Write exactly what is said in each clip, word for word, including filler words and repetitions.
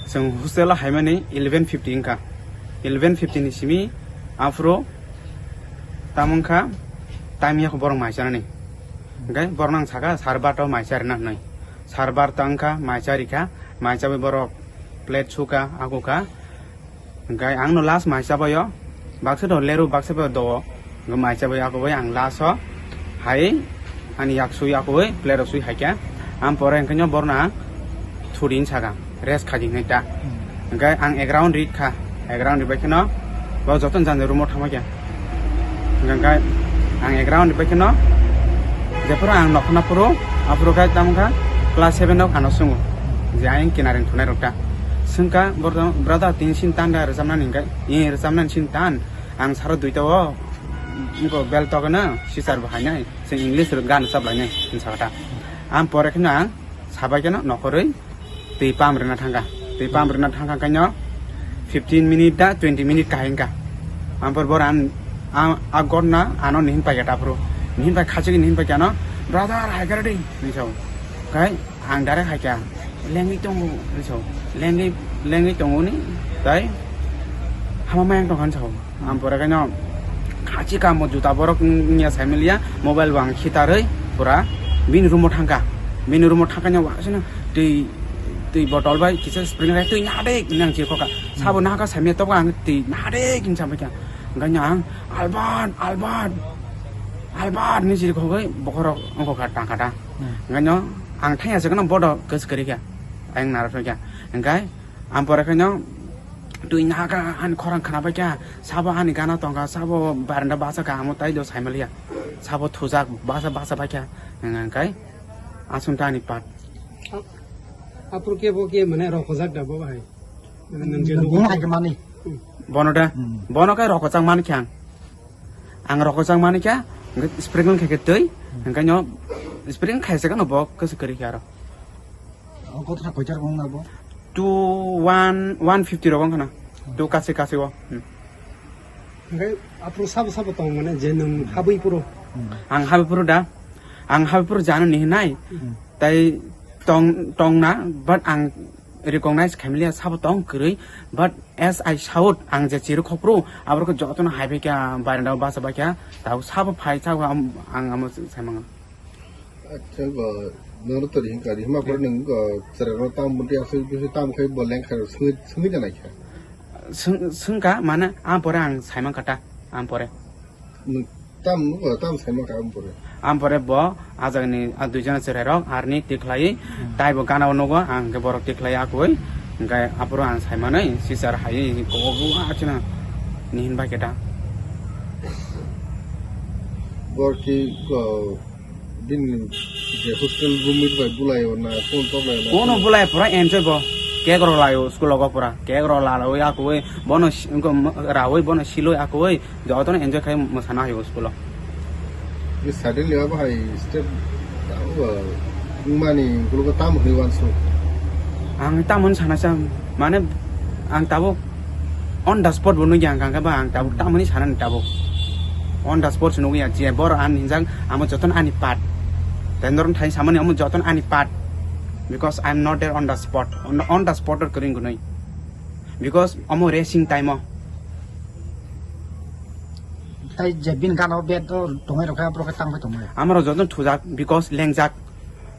Chwng hostel o haimani eleven fifty wngkha. Eleven fifty ni simi aphuru tamo wngkha time yakho borok mai chanani. Hwnkhe borokno ang sakha sar barta o mai charina hinwi. Sar barta wngkha, mai charikha, mai chabai borok plate sukha, akukha. Hwnkhe ang no last mai chabaio, baksa do leru, baksa bo do. Hwnkhe mai chabai akubui ang last o hai ani yak sui akubui plate rok sui haikha. Ang pore hwnkhe no borna thudin saka rest khaji hinwi ta. Hwnkhe ang ek round rit kha, ek round ribai kheno bo joto jani room o thangbai kha. Hwnkhe ang ek round ribai kheno jephuru ang nokhorna phuru aphuru khe tamo kha class seven o ano swngo je ayang kinareng thunai rok ta. Swngkha borok brother tin sin tan da rwchapnani hwnkhe i rwchapnani sin tan. Ang saro duita o wngkha bel tokna sisar bo hainai, chwng English rok gan chaplainai hinwi sakha ta. Ang pore kheno ang sabai kheno nokhorwi twi pump rwna thangkha. Twi pump rwna thangkha khaino fifteen minute da twenty minute kahai wngkha. Ang por bor ang a gotna ano nihin paikha ta phuru. Nihin pai khachigwi nihin paikha no, "Brother, hai kara di," hinwi sao. Kai ang direct hai kha, "Lengwi tongo," hinwi sao. Lengwi, lengwi tongo ni, tai hama mayang tongkha hinwi sao. Ang pore khaino khachi kamo juta borok wngya saimiliya, mobile bo ang khitarwi pura bini room o thangkha. Bini room o thangkha no wasano twi, twi bottle bai kisa spring rai twi nadik hinwi ang chirikha. Sabo nahakha saimiliya tobo ang twi nadik hinwi sabaikha. Hwnkhe ang, "Albert, Albert, Albert," hinwi chirikhogwi bokhorok wngkha tangkha ta. Hwnkhe ang thangya se kheno bodo kwchwk kwrwi kha. Ayang narwk kha. Hwnkhe ang pore khaino twi nahakha ani khorang khnabai kha, sabo ani gana tongkha, sabo barenda basa kha, amo tai do saimaliya. Sabo thujak basa basa bai kha. Hwnkhe aswng ta ani part. Aphuru khe bo khe mane rokhojak da bo bahai? Mane nwng je Bono nugo hai khe mani. Bono da? Hmm. Bono khe rokhojak mani khe ang. Ang rokhojak mani khe, hwnkhe sprinkle khe khe twi, hwnkhe no sprinkle khaisa kheno bo kwchwk kwrwi khe aro. O kotha koitar wng na bo? Two one, one fifty rok wng khana. Two kasi kasi o. Hmm. Hwnkhe aphuru sabo sabo tong mane je nwng habwi phuru? Hmm. Ang habwi phuru da. Ang habwi phuru jano ni hinai. Hmm. Tai tong, tong na, but ang recognize khaimiliya sabo tong kwrwi, but as I shout, ang je chirwi khopru, aborok jotono hai bai kha, barenda o basa bai kha, tabo sabo phai sabo am-, ang amo sai manga. Acha, go, noro tori hingka di, hima pore nwng, go, chwrairok tam bunti aswk, biswk tam khai bo leng khai swi, swi da nai kha. Swng-, swngkha, mane, a pore ang sai mankha ta, a pore. Nwng tam nugo, tam saima kha ampore. Ampore bo a jagani a duijon chwrairok arni tikhlai, hmm, taibo gana o nugo, ang hwnkhe borok tikhlai akoi, hwnkhe aphuru ang saimanwi sichar hai kogo achina nihin bai khe ta. Borok ki, ko, Bini je hostel roommate bai bulai o na, phone tok lai o na? Kono bulai, pura enjoy bo. Cake rok lai o school logo pura. Cake rok la lai o, akoi bono si-, wngkha, rawi bono siloi akoi jotono enjoy khai mwsana hai o school o. Bini suddenly abo hai step, abo wngmani ulo tam hwnwi uansuk. Ang tam hwn sana sa, mane ang tabuk on the spot bo nugya ang kangkhe ba ang tabuk tamoni sanani tabuk. On the spot se nugya je bor ani hinjak amo jotono ani part. Tendor thai samani amo jotono ani part. Because I am not there on the spot. On, on the spot or kering gunoi. Because amo racing time o. Tai je bin gana o bet o tongai rok khe aphuru khe tang bai tongmani. Amaro jotono thujak because lengjak.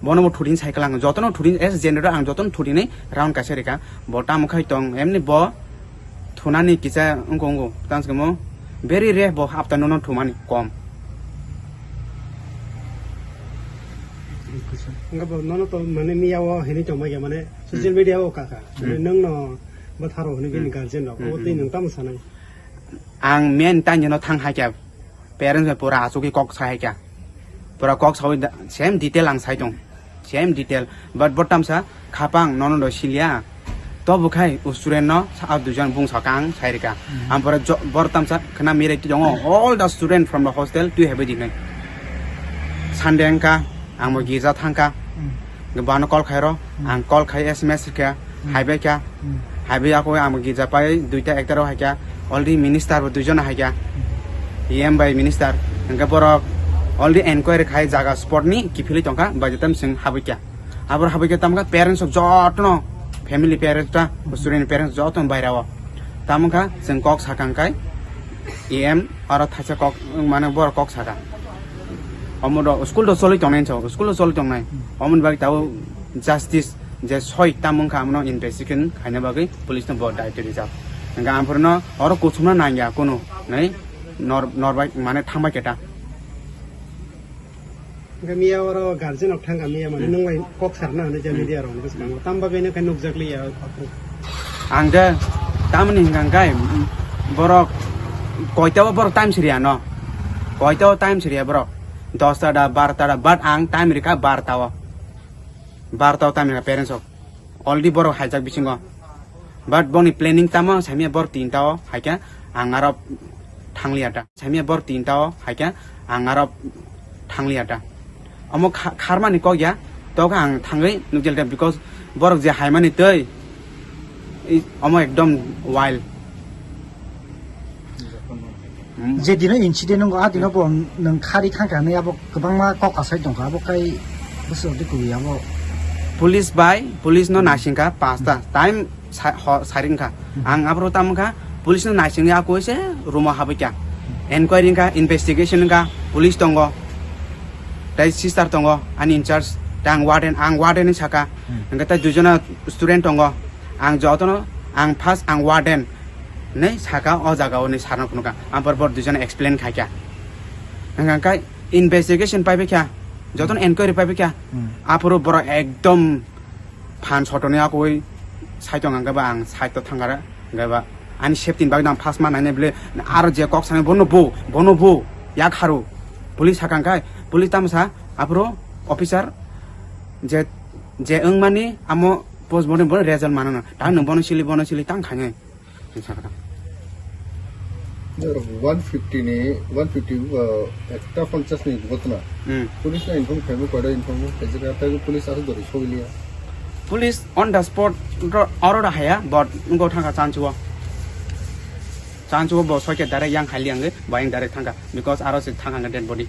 Bono bo thudin cycle ang jotono thudin as generator ang jotono thudinwi round kaisa rikha. Bo tamo khai tong emni bo thunani kisa wngko wngko tang samo very rare bo hapta nono thumani kom. Nga bo nono to mane miya o hini tong maya mane social media o kaka. Hmm. Mane nwng no bo tharo hini bini guardian rok. Hmm, hmm, hmm. Obo tei nwng tamo sanai. Ang men tang no thang hai kya. Parents bai pura asugwi kok sai hai kya. Pura kok sawi da, same detail ang sai tong. Same detail. But bo tamsa khapang nono do silia. To bukhai u student no sa, a duijon bung sa kang sai rika. Hmm. Ang pura jo-, bor tamsa khna mirai ti dongo. All the student from the hostel twi hebai dinai. Sunday angka ang mo girja thangka. Hmm. Bano call khairo, hmm, ang call khai S M S kha, hmm, haibai kha. Hmm. Haibai ako ang girja pai duita ekta rok haikha, already minister bo duijon haikha. Hmm. E M bai minister, hingke borok already enquiry khai jaga spot ni kiphilwi tongkha, bai jotam sing habikha. Abor habikha tamkha parents rok jotono Family parents ta, student parents joto baira o. Tamo kha chwng kok sakang kai E M aro thaisa kok, mane borok kok saka. Omo do school do choli tongnai so, school do choli tongnai. Omo ni bagwi tabo justice je soi tamo kha amno investigation khaina bagwi police no bo daityo rijak. Hingkha amphurno oro kuchumna nangya kunu, nai nor, nor bai mane thangbai keta. Hingke miya oro guardian rok thangkha miya mane nwng bai kok sarna hinui je media rok ni bwskango. Tam bagwi no khe nukjak liya. Ang de tamni hingkha khe borok koita o borok time siriya no. Koita o time siriya borok. Dosta da, barta da, but ang time rikha barta o. Barta o time rikha parents rok. Already borok haijak bisingo. But boni planning tamo saimya bor tinta o haikhe ang aro thangliya ta. Saimya bor tinta o haikhe ang aro thangliya ta. Omo kha-, kharmani kok ya, tokhe ang thangwi nukjal ta because borok je haimani twi, i, omo ekdom wild. Hmm. Je dino incident wngkha, a dino bo nwng khari thangkha hinwi abo kwbangma kok asai tongkha, abo kai bwswk de kwrwi abo. Police bai, police no naisingkha pasta time sa-, ho-, siren kha. Hmm. Ang abro tamo kha, police no naisingwi ako se room o habwi kha. Enquiry wngkha, investigation wngkha, police tongo, tei sister tongo, ani in charge, tei ang warden, ang warden ni saka. Hmm. Hingke tei duijona student tongo, ang jotono, ang first ang warden. Nei saka o jaga o nei sarno phunukha. Ampar bor duijon explain khaikha. Hingkha khe investigation paibaikha. Jotono enquiry paibaikha. Hmm. Aphuru borok ekdom phan sotoni akoi side o hingkha ba ang side o thangkha hingkha ba ani safety ni bagwi ang first ma nainai bwle aro je kok sanai bono bo, bono bo yak haru. Police hakang khai, police tamo sa aphuru officer je, je wngmani amo postmortem bo result manana. Ta nwng bono sili, bono sili tang khainai. One fifty ni, one fifty, uh, ekta ponchas ni ghotona. Hmm. Police na inform khaimo, koida inform khaijak, tei police aswk dori sogiliya. Police on the spot ro-, oro da haya, but ngo thangkha chanchuo. Chanchuo bo soike direct yang hali ang, bo yang direct thangkha, because aro se thangkha dead body.